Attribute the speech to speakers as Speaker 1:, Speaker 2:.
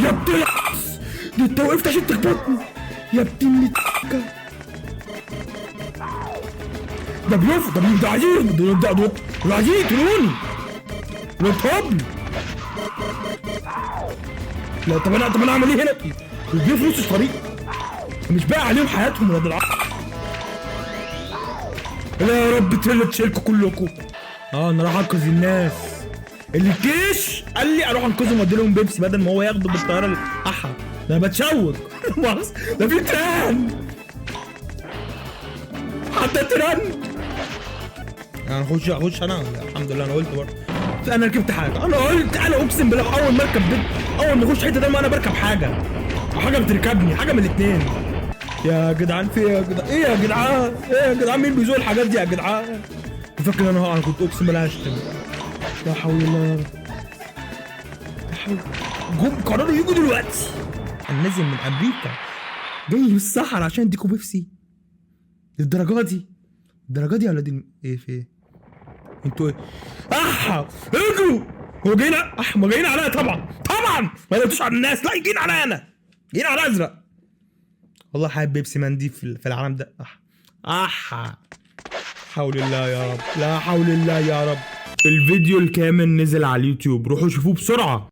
Speaker 1: يا ابن ده انت وقفت عشان تخبطني يا ابن ده بيقف، ده ده عايزين، ده ده ده عايزين يقتلوني. ده طبل. لا طب انا، طب انا اعمل ايه هنا؟ بيقفوا في نص الطريق، مش باقي عليهم حياتهم ولاد الع. لا يا رب تشيلكوا تشيلكوا كلكم. انا راح انقذ الناس اللي الجيش قال لي اروح انقذهم وادي لهم بيبسي بدل ما هو ياخده بالطيارة. احا ده انا بتشوك. ده في تران، حتى تران. انا اخش، اخش انا. الحمد لله انا قلت برضه انا ركبت حاجة. انا قلت، انا اقسم بالله اول ما اركب بيت، اول ما اخش حتة ده ما انا بركب حاجة او حاجة بتركبني، حاجة من الاثنين. يا جدعان في ايه يا جدعان؟ ايه يا جدعان؟ ايه يا جدعان؟ مين بيزور الحاجات دي يا جدعان؟ فاكر انا كنت اقسم بالله هشتم. لا حول الله يا رب، لا حول. جم قرروا يجوا دلوقتي. انا نازل من امريكا جاي من الصحراء عشان اديكوا بيبسي للدرجة دي؟ الدرجة دي يا ولاد ايه في ايه؟ انتوا ايه؟ احا اجروا. هو جايين اح ما جايين عليا طبعا، طبعا ما قلتوش على الناس، لا جايين عليا انا، جايين على ازرق. والله حابب بيبسي مان دي في العالم ده. اح اح حول الله يا رب، لا حول الله يا رب. الفيديو الكامل نزل على اليوتيوب، روحوا شوفوه بسرعة.